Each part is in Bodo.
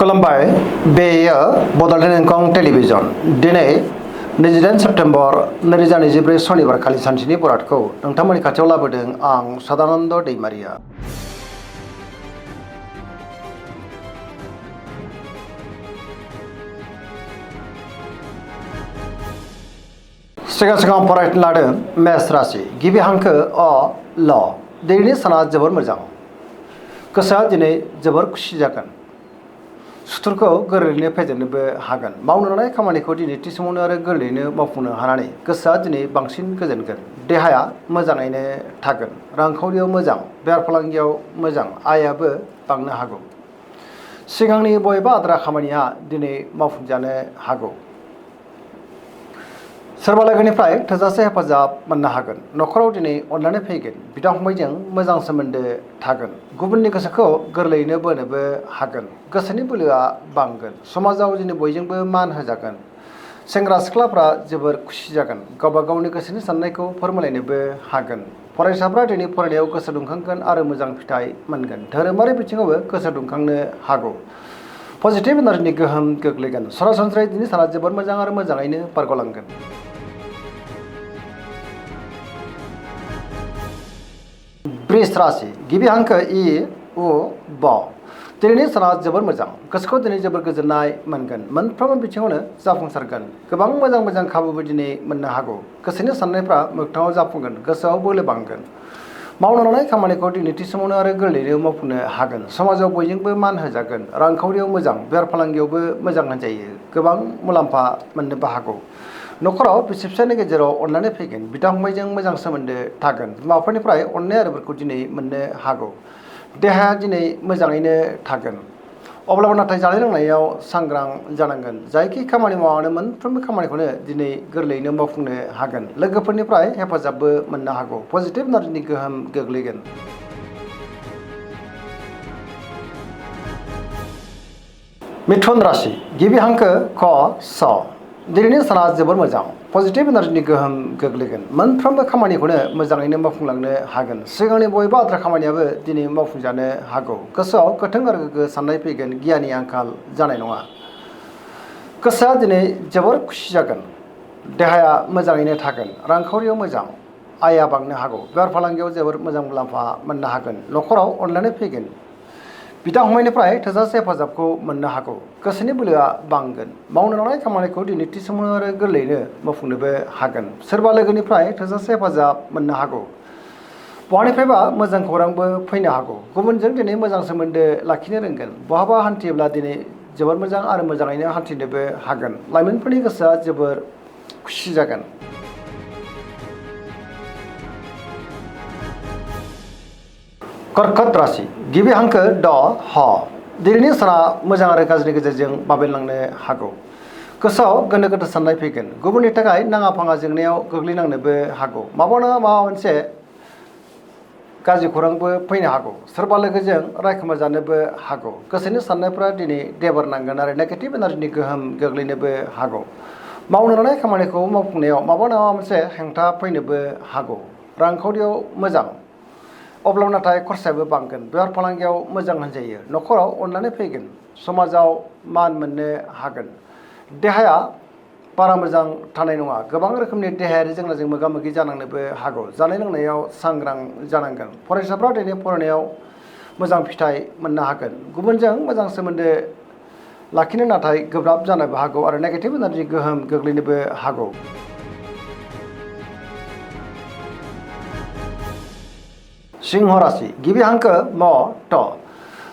खुलुमबाय बेयो बड'लेण्ड इंखं टेलिभिजन दिनै 28 सेप्तेम्बर 2024 शनिबार खालि सानसेनि बरादखौ नोंथांमोननि खाथियाव लाबोदों आं सदानन्द दैमारिया। सिगां फरायनो लादों मेष राशि गिबि हांखो अ ल दिनैनि साना जोबोर मोजां। गोसोआ दिनै जोबोर खुसि जागोन। सुथुरखौ गोरलैयैनो फेजेननोबो हागोन। मावनो लानाय खामानिखौ दिनै थि समावनो आरो गोरलैयैनो मावफुंनो हानानै गोसोआ दिनै बांसिन गोजोनगोन। देहाया मोजाङैनो थागोन। रांखावरियाव मोजां, बेफार फालांगियाव मोजां, आयाबो बांनो हागौ। सिगांनि बबेबा आद्रा खामानिया दिनै मावफुंजानो हागौ। सोरबा लोगोनिफ्राय थोजासे हेफाजाब मोननो हागोन। न'खराव दिनै अननानै फैगोन। बिदा फंबायजों मोजां सोमोन्दो थागोन। गुबुननि गोसोखौ गोरलैयैनो बोनोबो हागोन। गोसोनि बोलोआ बांगोन। समाजाव दिनै बयजोंबो मान होजागोन। सेंग्रा सिख्लाफ्रा जोबोर खुसि जागोन। गावबा गावनि गोसोनि साननायखौ फोरमायलायनोबो हागोन। फरायसाफ्रा दिनै फरायनायाव गोसो दुंखांगोन आरो मोजां फिथाइ मोनगोन। धोरोमारि बिथिङावबो गोसो दुंखांनो हागौ। पजिटिभ एनार्जिनि गोहोम गोग्लैगोन। सरासनस्रायै दिनै साना जोबोर मोजां आरो मोजाङैनो बारग'लांगोन। वृष राशि गिबि हांखो इ उ ब दिनैनि साना जोबोर मोजां। गोसोखौ दिनै जोबोर गोजोननाय मोनगोन। मोनफ्रोमबो बिथिङावनो जाफुंसारगोन। गोबां मोजां खाबुबो दिनै मोननो हागौ। गोसोनि साननायफ्रा मोगथाङाव जाफुंगोन। गोसोआव बोलो बांगोन। मावनो लानाय खामानिखौ दिनै थि समावनो आरो गोरलैयैनो मावफुंनो हागोन। समाजाव बयजोंबो मान होजागोन। रांखावरियाव मोजां, बेफार फालांगियावबो मोजां होनजायो। गोबां मुलाम्फा मोननोबो हागौ। न'खराव बिसि फिसायनि गेजेराव अननानै फैगोन। बिदा फंबायजों मोजां सोमोन्दो थागोन। बिमाफोरनिफ्राय अननाय आरो बोरखौ दिनै मोननो हागौ। देहाया दिनै मोजाङैनो थागोन। अब्लाबो नाथाय जानाय लोंनायाव सांग्रां जानांगोन। जायखि खामानि मावानो मोनफ्रोमबो खामानिखौनो दिनै गोरलैयैनो मावफुंनो हागोन। लोगोफोरनिफ्राय हेफाजाबबो मोननो हागौ। पजिटिभ एनार्जिनि गोहोम गोग्लैगोन। मिथुन राशि गिबि हांखो क स दिनैनि साना जोबोर मोजां। पजिटिभ एनार्जिनि गोहोम गोग्लैगोन। मोनफ्रोमबो खामानिखौनो मोजाङैनो मावफुंलांनो हागोन। सिगांनि बबेबा आद्रा खामानियाबो दिनै मावफुंजानो हागौ। गोसोआव गोथों आरो गोग्गो साननाय फैगोन। गियाननि आंखाल जानाय नङा। गोसोआ दिनै जोबोर खुसि जागोन। देहाया मोजाङैनो थागोन। रांखावरियाव मोजां, आया बांनो हागौ। बेफार फालांगियाव जोबोर मोजां मुलाम्फा मोननो हागोन। न'खराव अननानै फैगोन। बिदा फंबायनिफ्राय थोजासे हेफाजाबखौ मोननो हागौ। गोसोनि बोलोआ बांगोन। मावनो लानाय खामानिखौ दिनै थि समावनो आरो गोरलैयैनो मावफुंनोबो हागोन। सोरबा लोगोनिफ्राय थोजासे हेफाजाब मोननो हागौ। बहानिफ्रायबा मोजां खौरांबो फैनो हागौ। गुबुनजों दिनै मोजां सोमोन्दो लाखिनो रोंगोन। बहाबा हान्थियोब्ला दिनै जोबोर मोजां आरो मोजाङैनो हान्थिनोबो हागोन। लाइमोनफोरनि गोसोआ जोबोर खुसि जागोन। कर्कट राशि गिबि हांखो ड ह दिनैनि साना मोजां आरो गाज्रिनि गेजेरजों बाबेनलांनो हागौ। गोसोआव गोनो गोथो साननाय फैगोन। गुबुननि थाखाय नाङा फाङा जेंनायाव गोग्लैनांनोबो हागौ। माबा नङा माबा मोनसे गाज्रि खौरांबो फैनो हागौ। सोरबा लोगोजों रायखोमा जानोबो हागौ। गोसोनि साननायफ्रा दिनै देबार नांगोन आरो नेगेटिभ एनार्जिनि गोहोम गोग्लैनोबो हागौ। मावनो लानाय खामानिखौ मावफुंनायाव माबा नङा मोनसे हेंथा फैनोबो हागौ। रांखावरियाव मोजां, अब्लाबो नाथाय खरसायाबो बांगोन। बेफार फालांगियाव मोजां होनजायो। न'खराव अननानै फैगोन। समाजाव मान मोननो हागोन। देहाया बारा मोजां थानाय नङा। गोबां रोखोमनि देहायारि जेंनाजों मोगा मोगि जानांनोबो हागौ। जानाय लोंनायाव सांग्रां जानांगोन। फरायसाफ्रा दिनै फरायनायाव मोजां फिथाइ मोननो हागोन। गुबुनजों मोजां सोमोन्दो लाखिनो नाथाय गोब्राब जानोबो हागौ आरो नेगेटिभ एनार्जि गोहोम गोग्लैनोबो हागौ। सिंह राशि गिबि हांखो म ट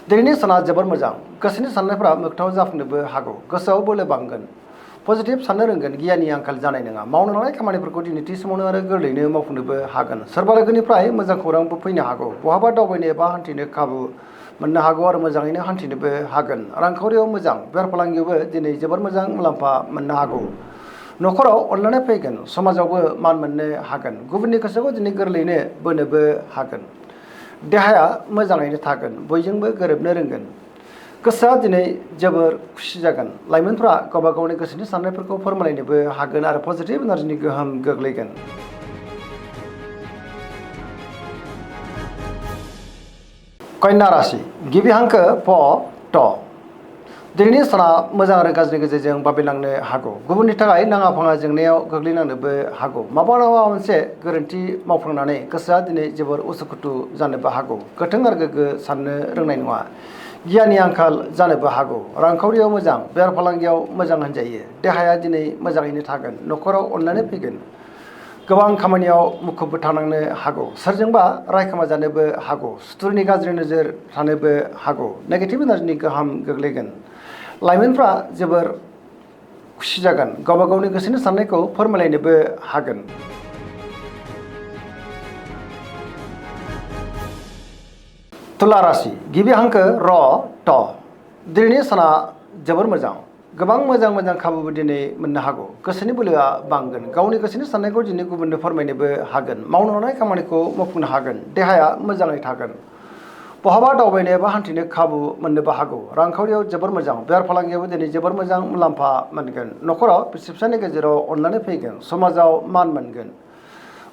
दिनैनि साना जोबोर मोजां। गोसोनि साननायफ्रा मोगथाङाव जाफुंनोबो हागौ। गोसोआव बोलो बांगोन। पजिटिभ साननो रोंगोन। गियाननि आंखाल जानाय नङा। मावनो लानाय खामानिफोरखौ दिनै थि समावनो आरो गोरलैयैनो मावफुंनोबो हागोन। सोरबा लोगोनिफ्राय मोजां खौरांबो फैनो हागौ। बहाबा दावबायनो एबा हान्थिनो खाबु मोननो हागौ आरो मोजाङैनो हान्थिनोबो हागोन। रांखावरियाव मोजां, बेफार फालांगियावबो दिनै जोबोर मोजां मुलाम्फा मोननो हागौ। न'खराव अननानै फैगोन। समाजावबो मान मोननो हागोन। गुबुननि गोसोखौ दिनै गोरलैयैनो बोनोबो हागोन। देहाया मोजाङैनो थागोन। बयजोंबो गोरोबनो रोंगोन। गोसोआ दिनै जोबोर खुसि जागोन। लाइमोनफ्रा गावबा गावनि गोसोनि साननायफोरखौ फोरमायलायनोबो हागोन आरो पजिटिभ एनार्जिनि गोहोम गोग्लैगोन। कन्या राशि गिबि हांखो प ट दिनैनि साना मोजां आरो गाज्रिनि गेजेरजों बाबेनलांनो हागौ गुबुननि थाखाय नाङा फाङा जेंनायाव गोग्लैनांनोबो हागौ माबा मोनसे गोरोन्थि मावफ्लांनानै गोसोआ दिनै जोबोर उसुखुथु जानोबो हागौ गोथों आरो गोग्गो साननो रोंनाय नङा गियाननि आंखाल जानोबो हागौ रांखावरियाव मोजां बेफार फालांगियाव मोजां होनजायो देहाया दिनै मोजाङैनो थागोन न'खराव अननानै फैगोन गोबां खामानियाव मुखुबबो थानांनो हागौ सोरजोंबा रायखोमा जानोबो हागौ सुथुरनि गाज्रि नोजोर थानोबो हागौ नेगेटिभ एनार्जिनि गोहोम गोग्लैगोन लाइमोनफ्रा जोबोर खुसि जागोन गावबा गावनि गोसोनि साननायखौ फोरमायलायनोबो हागोन तुला राशि गिबि हांखो र ट दिनैनि साना जोबोर मोजां गोबां मोजां खाबुबो दिनै मोननो हागौ गोसोनि बोलोआ बांगोन गावनि गोसोनि साननायखौ दिनै गुबुननो फोरमायनोबो हागोन मावनो लानाय खामानिखौ मावफुंनो हागोन देहाया मोजाङै थागोन बहाबा दावबायनो एबा हान्थिनो खाबु मोननोबो हागौ रांखावरियाव जोबोर मोजां बेफार फालांगियावबो दिनै जोबोर मोजां मुलाम्फा मोनगोन न'खराव बिसि फिसायनि गेजेराव अननानै फैगोन समाजाव मान मोनगोन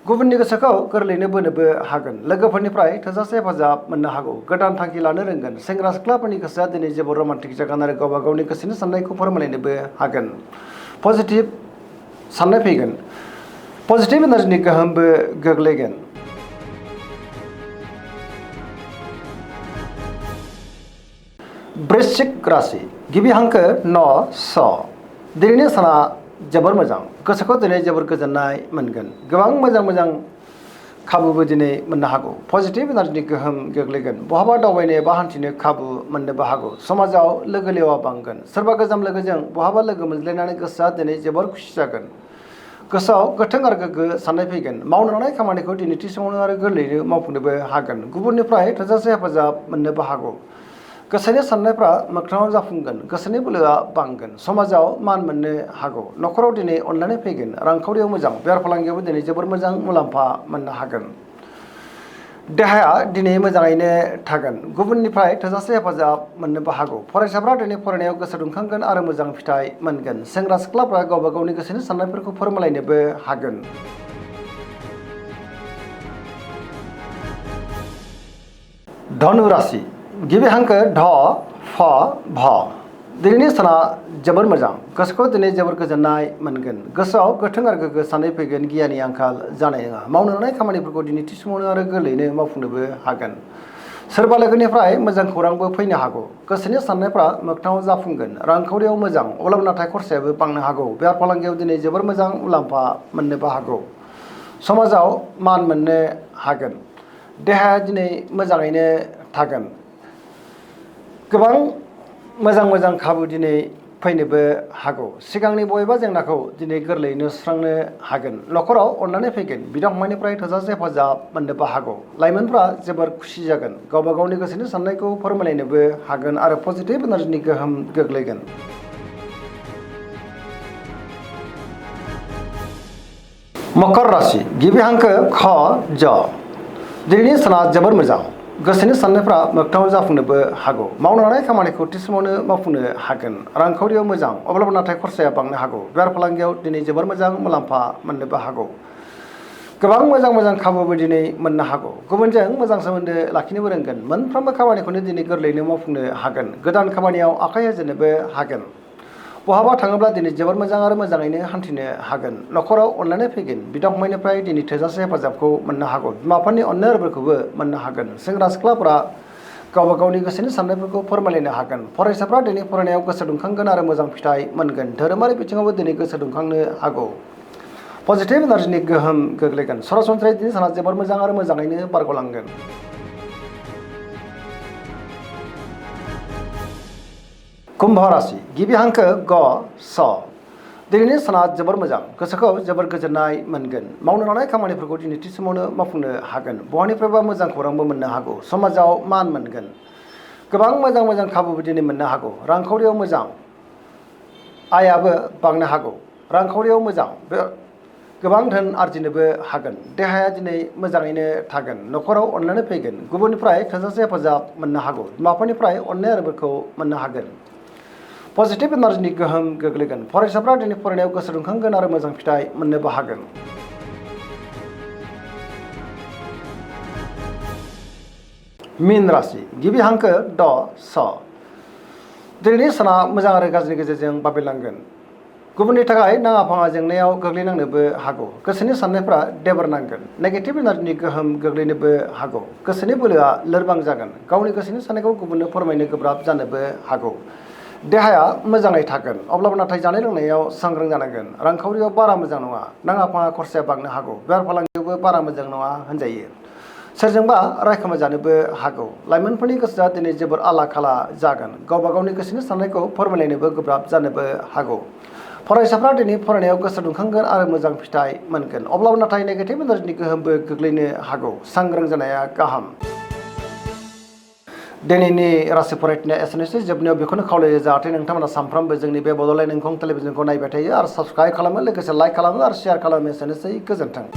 गुबुननि गोसोखौ गोरलैनो बोनोबो हागोन लोगोफोरनिफ्राय थोजासे हेफाजाब मोननो हागौ गोदान थांखि लानो रोंगोन सेंग्रा सिख्लाफोरनि गोसोआ दिनै जोबोर रमान्टिक जागोन आरो गावबा गावनि गोसोनि साननायखौ फोरमायलायनोबो हागोन पजिटिभ साननाय फैगोन पजिटिभ एनार्जिनि गोहोमबो गोग्लैगोन वृश्चिक राशि गिबि हांखो न स दिनैनि साना जोबोर मोजां गोसोखौ दिनै जोबोर गोजोननाय मोनगोन गोबां मोजां खाबुबो दिनै मोननो हागौ पजिटिभ एनार्जिनि गोहोम गोग्लैगोन बहाबा दावबायनो एबा हान्थिनो खाबु मोननोबो हागौ समाजाव लोगो लेवा बांगोन सोरबा गोजाम लोगोजों बहाबा लोगो मोनज्लायनानै गोसोआ दिनै जोबोर खुसि जागोन गोसोआव गोथों आरो गोग्गो साननाय फैगोन मावनो लानाय खामानिखौ दिनै थि समावनो आरो गोरलैयैनो मावफुंनोबो हागोन गुबुननिफ्राय थोजासे हेफाजाब मोननोबो हागौ गोसोनि साननायफ्रा मोगथाङाव जाफुंगोन गोसोनि बोलोआ बांगोन समाजाव मान मोननो हागौ न'खराव दिनै अननानै फैगोन रांखावरियाव मोजां बेफार फालांगियावबो दिनै जोबोर मोजां मुलाम्फा मोननो हागोन देहाया दिनै मोजाङैनो थागोन गुबुननिफ्राय थोजासे हेफाजाब मोननोबो हागौ फरायसाफ्रा दिनै फरायनायाव गोसो दुंखांगोन आरो मोजां फिथाइ मोनगोन सेंग्रा सिख्लाफ्रा गावबा गावनि गोसोनि साननायफोरखौ फोरमायलायनोबो हागोन धनु राशि गिबि हांखो ढ फ भ दिनैनि साना जोबोर मोजां गोसोखौ दिनै जोबोर गोजोननाय मोनगोन गोसोआव गोथों आरो गोग्गो साननाय फैगोन गियाननि आंखाल जानाय नङा मावनो लानाय खामानिफोरखौ दिनै थि समावनो आरो गोरलैयैनो मावफुंनोबो हागोन सोरबा लोगोनिफ्राय मोजां खौरांबो फैनो हागौ गोसोनि साननायफ्रा मोगथाङाव जाफुंगोन रांखावरियाव मोजां अब्लाबो नाथाय खरसायाबो बांनो हागौ बेफार फालांगियाव दिनै जोबोर मोजां मुलाम्फा मोननोबो हागौ समाजाव मान मोननो हागोन देहाया दिनै मोजाङैनो थागोन गोबां मोजां खाबु दिनै फैनोबो हागौ सिगांनि बबेबा जेंनाखौ दिनै गोरलैयैनो सुस्रांनो हागोन न'खराव अननानै फैगोन बिदा फंबायनिफ्राय थोजासे हेफाजाब मोननोबो हागौ लाइमोनफ्रा जोबोर खुसि जागोन गावबा गावनि गोसोनि साननायखौ फोरमायलायनोबो हागोन आरो पजिटिभ एनार्जिनि गोहोम गोग्लैगोन मकर राशि गिबि हांखो ख ज दिनैनि साना जोबोर मोजां गोसोनि साननायफ्रा मोगथाङाव जाफुंनोबो हागौ मावनो लानाय खामानिखौ थि समावनो मावफुंनो हागोन रांखावरियाव मोजां अब्लाबो नाथाय खरसाया बांनो हागौ बेफार फालांगियाव दिनै जोबोर मोजां मुलाम्फा मोननोबो हागौ गोबां मोजां खाबुबो दिनै मोननो हागौ गुबुनजों मोजां सोमोन्दो लाखिनोबो रोंगोन मोनफ्रोमबो खामानिखौनो दिनै गोरलैयैनो मावफुंनो हागोन गोदान खामानियाव आखाइ होजेननोबो हागोन बहाबा थाङोब्ला दिनै जोबोर मोजां आरो मोजाङैनो हान्थिनो हागोन न'खराव अननानै फैगोन बिदा फंबायनिफ्राय दिनै थोजासे हेफाजाबखौ मोननो हागौ बिमा बिफानि अननाय आरोफोरखौबो मोननो हागोन सेंग्रा सिख्लाफोरा गावबा गावनि गोसोनि साननायफोरखौ फोरमायलायनो हागोन फरायसाफ्रा दिनै फरायनायाव गोसो दुंखांगोन आरो मोजां फिथाइ मोनगोन धोरोमारि बिथिङावबो दिनै गोसो दुंखांनो हागौ पजिटिभ एनार्जिनि गोहोम गोग्लैगोन सरासनस्रायै दिनै साना जोबोर मोजां आरो मोजाङैनो बारग'लांगोन कुम्भ राशि गिबि हांखो ग स दिनैनि साना जोबोर मोजां गोसोखौ जोबोर गोजोननाय मोनगोन मावनो लानाय खामानिफोरखौ दिनै थि समावनो मावफुंनो हागोन बहानिफ्रायबा मोजां खौरांबो मोननो हागौ समाजाव मान मोनगोन गोबां मोजां खाबुबो दिनै मोननो हागौ रांखावरियाव मोजां आयाबो बांनो हागौ रांखावरियाव मोजां गोबां धोन आरजिनोबो हागोन देहाया दिनै मोजाङैनो थागोन न'खराव अननानै फैगोन गुबुननिफ्राय थोजासे हेफाजाब मोननो हागौ बिमा बिफानिफ्राय अननाय आरोफोरखौ मोननो हागोन पजिटिभ एनार्जिनि गोहोम गोग्लैगोन फरायसाफ्रा दिनै फरायनायाव गोसो दुंखांगोन आरो मोजां फिथाइ मोननोबो हागोन मीन राशि गिबि हांखो ड स दिनैनि साना मोजां आरो गाज्रिनि गेजेरजों बाबेरलांगोन गुबुननि थाखाय नाङा फाङा जेंनायाव गोग्लैनांनोबो हागौ गोसोनि साननायफ्रा देबोरनांगोन नेगेटिभ एनार्जिनि गोहोम गोग्लैनोबो हागौ गोसोनि बोलोआ लोरबां जागोन गावनि गोसोनि साननायखौ गुबुननो फोरमायनो गोब्राब जानोबो हागौ देहाया मोजाङै थागोन अब्लाबो नाथाय जानाय लोंनायाव सांग्रां जानांगोन रांखावरियाव बारा मोजां नङा नाङा फाङा खरसाया बांनो हागौ बेफार फालांगियावबो बारा मोजां नङा होनजायो सोरजोंबा रायखोमाजानोबो हागौ लाइमोनफोरनि गोसोआ दिनै जोबोर आला खाला जागोन गावबा गावनि गोसोनि साननायखौ फोरमायलायनोबो गोब्राब जानोबो हागौ फरायसाफ्रा दिनै फरायनायाव गोसो दुंखांगोन आरो मोजां फिथाइ मोनगोन अब्लाबो नाथाय नेगेटिभ एनार्जिनि गोहोमबो गोग्लैनो हागौ सांग्रां जानाया गाहाम दिनैनि राशि फरायथिनाया एसेनोसै जोबनायाव बेखौनो खावलायो जाहाथे नोंथांमोना सानफ्रोमबो जोंनि बे बड'लेण्ड इंखं टेलिभिजनखौ नायबाय थायो आरो साबस्क्राइब खालामो लोगोसे लाइक खालामो आरो शेयार खालामो एसेनोसै गोजोन्थों।